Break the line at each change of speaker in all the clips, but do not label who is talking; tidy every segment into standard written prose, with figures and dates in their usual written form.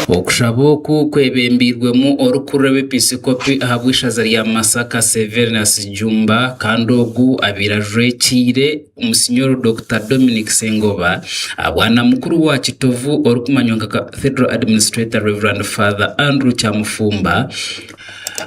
Okushaba oku kwebembeirwemu orikukurira abeepiskopi ahabw'eishaza rya Masaka Severinus Jjumba kandi ogu abaire ajwekiire Omusinyoro Dokita Dominic Ssengoba, Bwana mukuru wa Kitovu orikumanywa nka Cathedral Administrator Rev. Father Andrew Kyamufumba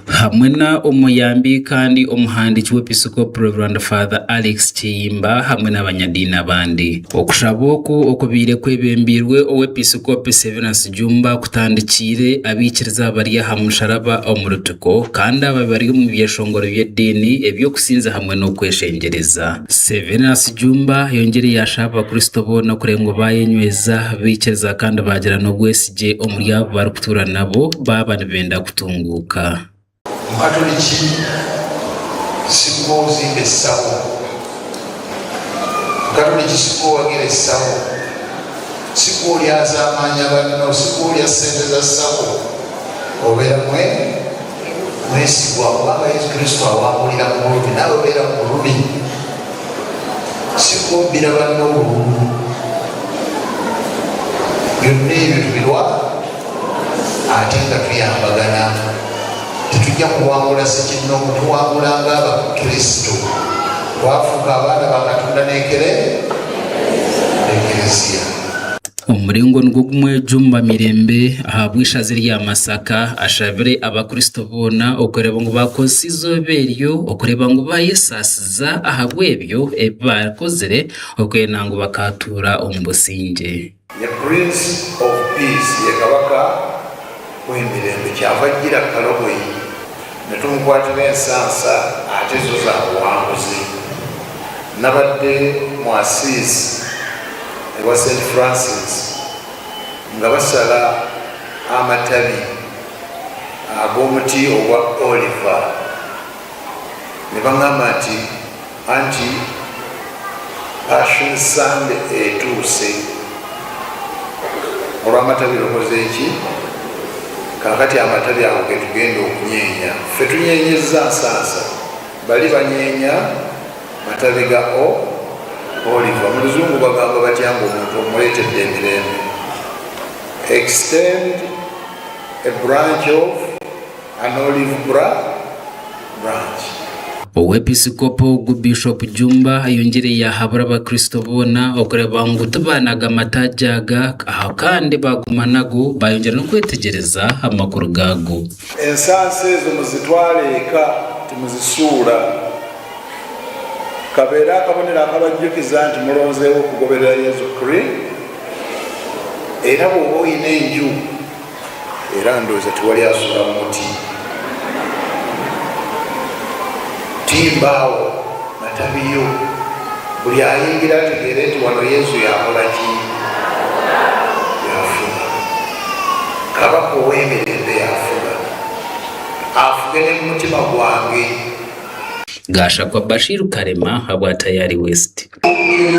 hamwe na omuyambi kandi omuhandiiki w'episikopi Rev. Father Alex Kiyimba hamwe n'abanyadiini abandi. Okushaba oku okubaire kwebembeirwe Owepisikopi Severance Jumba kutandikiire abaikiriza bari aha musharaba omu Rutiko kandi aba bari omu byeshongoro by'ediini eby'okusinza hamwe n'okweshengyereza. Severance Jumba ayongyire yaashaba Abakristo boona kureba ngu baayenyweza, baikiriza kandi baagira n'obwesigye omuri abu barikutuura nabo baaba nibenda kutunguuka.
Mukatoliki sigwe ozimba essabo Mukatoliki sigwe owagira essabo Sigwe olyazaamaanya banno Sigwe olya ssente za sacco Obeera mwe mwesigwa Kubanga Yesu Kristo awangulira mu bulumi Naawe beera mu bulumi Sigwe obbira banno obululu Byonna ebyo tubirwa ate nga tuyambagana. Tetujja kuwangula ssekinnoomu, tuwangula nga Abakristo. Twafuuka abaana ba Katonda n'ekere, n'Ekereziya.
Omu muringo nigwo gumwe Jumba Mirembe ahabw'eishaza erya Masaka ashabire abakristo boona okureeba ngu baakozesa eizooba eryo okureeba ngu baayesaasiza ahabw'ebyo ebi baakozire okwenda ngu bakaatuura omu busingye.
Ye Prince of Peace, ye Kabaka w'emirembe. Kyava ajjira Kalogoyi ne tumukwatira ensansa ate zo za buwanguzi. Nabadde mu Assisi ewa Saint Francis nga basala amatabi ag'omuti ogwa Oliver ne bangamba nti Anti Passion Sunday etuuse olw'amatabi lukoze ki? Kaakati amatabi ago ge tugenda okunyeenya. Ffe tunyeenyezza nsansa, bali banyeenya matabi ga o oliva. Mu Luzungu bagamba batya ng'omuntu omuleetedde emirembe? Extend a branch of An olive branch.
Owepisikopo ogu Bishop Jumba ayongyire yahabura abakristo boona okureeba ngu tibanaga amataagi aga aha kandi baguma nago bayongyera n'okwetegyereza amakuru gaago.
Ensansa ezo muzitware eka, timuzisuura. Kabeere akabonero akabajjukiza nti mulonzeewo okugoberera Yesu Kri. Era bw'oba olina enju. Era ndowooza tewali asula mu muti. Timba awo matabi yo, buli ayingira ategeere nti wano Yezu y'akola ki? Y'afuga. Kabaka ow'emirembe y'afuga. Afuge ne mu mutima gwange.
Gashakwa Bashir Karema habwa Tayari West.